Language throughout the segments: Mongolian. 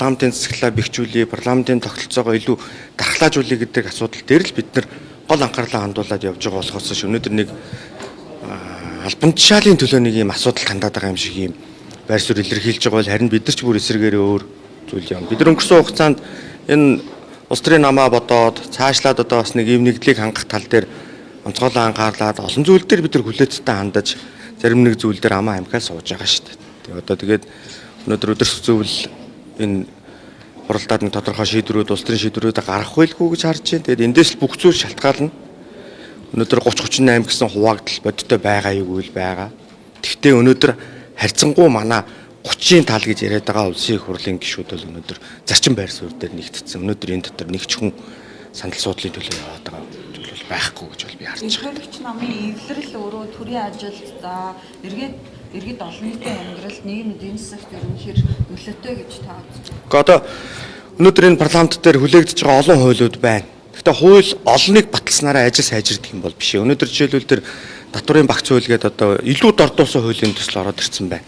Парламентын засаглалаа бэхжүүлье, парламентын тогтолцоогоо илүү дархлаажуулъя гэдэг асуудал дээр л бид нар гол анхаарлаа хандуулад явж байгаа болохоос ш өнөөдөр нэг албан тушаалын төлөө нэг юм асуудал хандаад байгаа юм шиг юм байр суурь илэрхийлж байгаа бол харин бид нар ч бүр эсрэгээрээ өөр зүйл юм. Бид нар өнгөрсөн хугацаанд энэ улс төрийн намаа бодоод цаашлаад одоо бас нэг ийм нэгдлийг хангах тал дээр онцгойлон анхаарлаад олон зүйл дээр бид нар хүлээцтэй хандаж зарим нэг зүйл дээр амаа амхиа сууж байгаа шүү дээ. Тэгээ одоо тэгээд өнөөдөр өдөрс зөвл энэ хуралдаад нэг тодорхой шийдвэрүүд улс төрийн шийдвэрүүд гаргах байлгүй гэж харж байна. Тэгээд эндээс л бүх зүйл шалтгаална. Өнөөдөр 30 38 гэсэн хуваагдал бодиттой байгаа юу гэвэл байгаа. Тэгвэл өнөөдөр харьцангуй манай 30-ийн тал гэж яриад байгаа улсын их хурлын гишүүд бол өнөөдөр зарчим байр суурь дээр нэгтдсэн. Өнөөдөр энэ дотор нэг ч хүн санал суудлын төлөө яваад байгаа зүйл бол байхгүй гэж бол би харж Эрх байгаа. баригч намын эвлэрэл өөрөө төрийн ажилд за эргээд олон нийтийн амьдралд нийгэм эдийн засагт ер нь хэр нөлөөтэй гэж та үзэж байна? Гэхдээ одоо өнөөдөр энэ парламент дээр хүлээгдэж байгаа олон хуулиуд байна. Гэхдээ хууль олныг баталснараа ажил сайжирдаг юм бол биш. Өнөөдөр жишээлбэл тэр татварын багц хууль гэдэг одоо илүү дордуулсан хуулийн төсөл ороод ирсэн байна.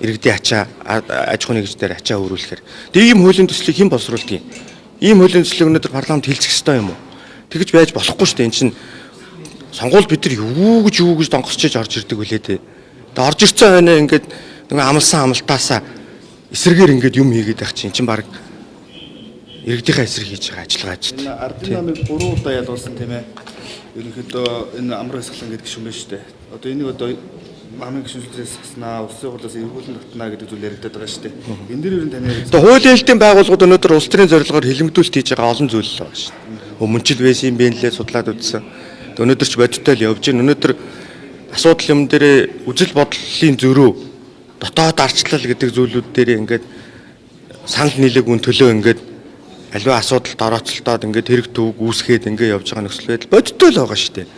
Иргэдийн ачаа аж ахуйн нэгждэр ачаа өрүүлэхээр. Тэгээ ийм хуулийн төслийг хэн боловсруулдаг юм? Ийм хуулийн төслийг өнөөдөр парламент хилцэх ёстой юм уу? Тэгж байж болохгүй шүү дээ. Энэ чинь сонгуул бид нар юу гэж донгосчиж орж ирдэг вүлээ дээ. Тэгээ орж ирсэн хойноо ингээд нэг амлсан амлалтаасаа эсрэгээр ингээд юм хийгээд байх чинь чин баг иргэдийнхээ эсрэг хийж байгаа ажиллагаа ч. Энэ ардын намыг 3 удаа ялуулсан тийм ээ. Ерөнхийдөө энэ амар хэсгэлэн гэдэг гишүүн байна шүү дээ. Одоо энийг одоо намын гишүүнчлээс заснаа, улсын хурлаас эргүүлэн татнаа гэдэг зүйл яригдаад байгаа шүү дээ. Энэ дээр ер нь таны Тэгээ хуулийн хэлтийн байгууллагууд өнөөдөр улс төрийн зорилгоор хилэмгдүүлэлт хийж байгаа олон зүйл л байгаа шүү дээ. Өмнөчл байсан юм бэ нэлээ судлаад үзсэн. Тэгээ өнөөдөр ч бодиттой л явж байна. Өнөөдөр асуудал юм дээр үзэл бодлын зөрүү, дотоод арчлал гэдэг зүйлүүд дээр ингээд санал нийлээгүй төлөө ингээд аливаа асуудалд орооцолдоод ингээд хэрэг төвөг үүсгээд ингээд явж байгаа нөхцөл байдал бодиттой л байгаа шүү дээ.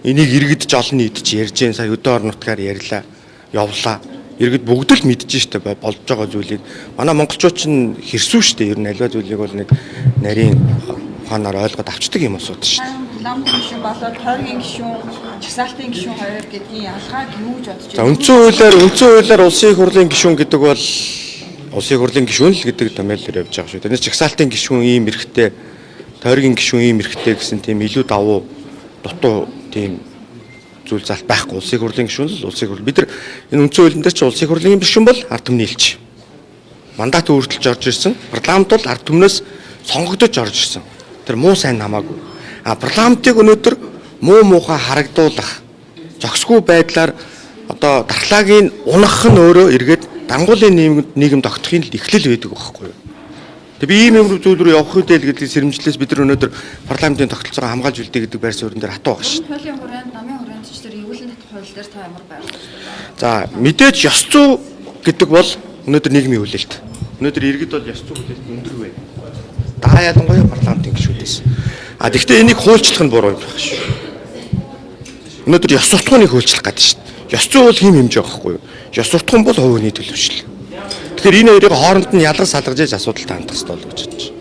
Энийг иргэдж олон нийт ч ярьж जैन сая өдөө орон нутгаар ярьлаа, явлаа. Иргэд бүгд л мэдж штэ болж байгаа зүйлийг. Манай монголчууд ч хэрсүү штэ ер нь аливаа зүйлийг бол нэг нарийн ухаанаар ойлгоод авчдаг юм асуудал штэ. Парламентын гишүүн болоод тойргийн гишүүн, жагсаалтын гишүүн хоёр гэдгийн ялгааг юу гэж бодож За үндсэн хуулиар улсын их хурлын гишүүн гэдэг бол улсын их хурлын гишүүн л гэдэг томьёолоор явж байгаа шүү. Тэрнээс жагсаалтын гишүүн ийм эрхтэй, тойргийн гишүүн ийм эрхтэй гэсэн тийм илүү давуу дутуу тийм зүйл залт байхгүй. Улсын их хурлын гишүүн л улсын их хурл. Бид нар энэ үндсэн хуулийн дээр чи улсын их хурлын гишүүн бол ард түмний элч. Мандат өөрчилж орж ирсэн. Парламент бол ард түмнээс сонгогдож орж ирсэн. Тэр муу сайн хамаагүй. А парламентыг өнөөдөр муу муухай харагдуулах зохисгүй байдлаар одоо дархлаагийн унах нь өөрөө эргээд дангуулын нийгэм тогтохын л эхлэл байдаг байхгүй юу? Тэг би ийм юм зүйл рүү явах үедээ л гэдэг сэрэмжлээс бид нар өнөөдөр парламентын тогтолцоогоо хамгаалж үлдээ гэдэг байр суурин дээр хатуу байгаа шүү. Хуулийн хүрээнд, намын хүрээнд ч тэр эргүүлэн татах хууль дээр та ямар байр суурь байна? За мэдээж ёс зүй гэдэг бол өнөөдөр нийгмийн хүлээлт. Өнөөдөр иргэд бол ёс зүй хүлээлт өндөр байна. Даа ялангуяа парламентын гишүүдээс. А тэгвэл энийг хуульчлах нь буруу юм байна шүү. Өнөөдөр ёс суртахууныг хуульчлах гэдэг шүү дээ. Ёс зүй бол хэм хэмжээ байхгүй юу? Ёс суртахуун бол хувийн төлөвшил. Тэгэхээр энэ хоёрыг хооронд нь ялгаж салгаж яж асуудалтай хандах хэрэгтэй болов гэж бодож байна.